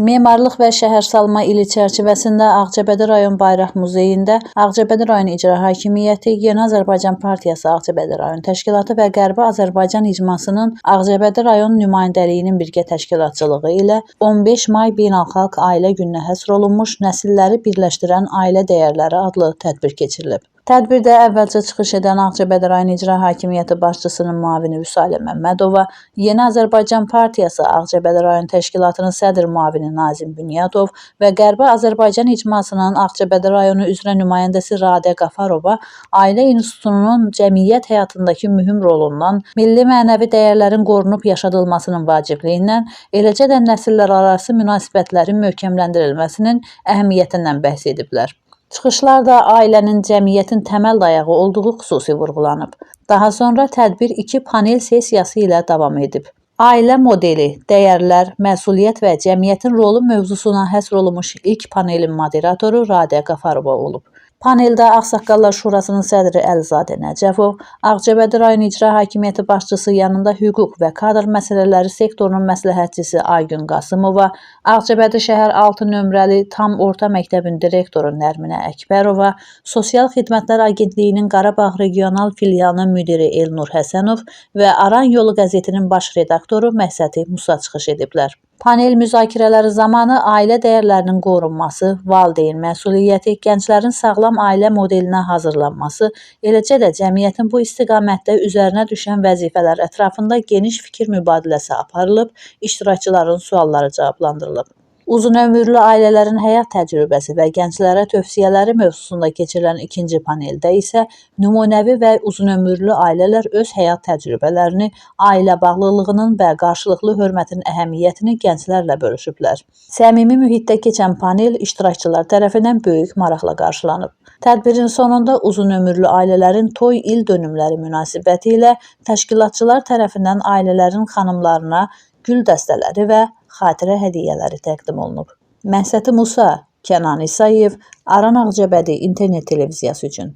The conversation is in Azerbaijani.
Memarlıq və şəhərsalma ili çərçivəsində Ağcabədi rayon Bayraq Muzeyində Ağcabədi rayon İcra Hakimiyyəti, Yeni Azərbaycan Partiyası Ağcabədi rayon təşkilatı və Qərbi Azərbaycan İcmasının Ağcabədi rayon nümayəndəliyinin birgə təşkilatçılığı ilə 15 may Beynəlxalq Ailə Gününə həsr olunmuş Nəsilləri Birləşdirən Ailə Dəyərləri adlı tədbir keçirilib. Tədbirdə əvvəlcə çıxış edən Ağcabədi rayon İcra Hakimiyyəti başçısının müavini Vüsalə Məmmədova, Yeni Azərbaycan Partiyası Ağcabədi rayon təşkilatının sədr müavini Nazim Bünyadov və Qərbi Azərbaycan İcmasının Ağcabədi rayonu üzrə nümayəndəsi Radə Qafarova ailə institutunun cəmiyyət həyatındakı mühüm rolundan, milli mənəvi dəyərlərin qorunub yaşadılmasının vacibliyindən, eləcə də nəsillərarası münasibətlərin möhkəmləndirilməsinin əhəmiyyətindən bəhs ediblər. Çıxışlarda ailənin cəmiyyətin təməl dayağı olduğu xüsusi vurğulanıb. Daha sonra tədbir iki panel sessiyası ilə davam edib. Ailə modeli, dəyərlər, məsuliyyət və cəmiyyətin rolu mövzusuna həsr olunmuş ilk panelin moderatoru Radə Qafarova olub. Paneldə Ağsaqqallar Şurasının sədri Əlizadə Nəcəfov, Ağcabədi rayon İcra Hakimiyyəti başçısı yanında hüquq və kadr məsələləri sektorunun məsləhətçisi Aygün Qasımova, Ağcabədi şəhər 6 nömrəli tam orta məktəbin direktoru Nərminə Əkbərova, Sosial Xidmətlər Agentliyinin Qarabağ regional filialının müdiri Elnur Həsənov və Aran Yolu qəzetinin baş redaktoru Məhsəti Musa çıxış ediblər. Panel müzakirələri zamanı ailə dəyərlərinin qorunması, valideyn məsuliyyəti, gənclərin sağlam ailə modelinə hazırlanması, eləcə də cəmiyyətin bu istiqamətdə üzərinə düşən vəzifələr ətrafında geniş fikir mübadiləsi aparılıb, iştirakçıların sualları cavablandırılıb. Uzunömürlü ailələrin həyat təcrübəsi və gənclərə tövsiyələri mövzusunda keçirilən ikinci paneldə isə nümunəvi və uzunömürlü ailələr öz həyat təcrübələrini, ailə bağlılığının və qarşılıqlı hörmətin əhəmiyyətini gənclərlə bölüşüblər. Səmimi mühitdə keçən panel iştirakçılar tərəfindən böyük maraqla qarşılanıb. Tədbirin sonunda uzunömürlü ailələrin toy il dönümləri münasibətilə ilə təşkilatçılar tərəfindən ailələrin xanımlarına gül dəstələri və xatirə hədiyyələri təqdim olunub. Məhsəti Musa, Kənan İsayev, Aran Ağcabədi internet televiziyası üçün.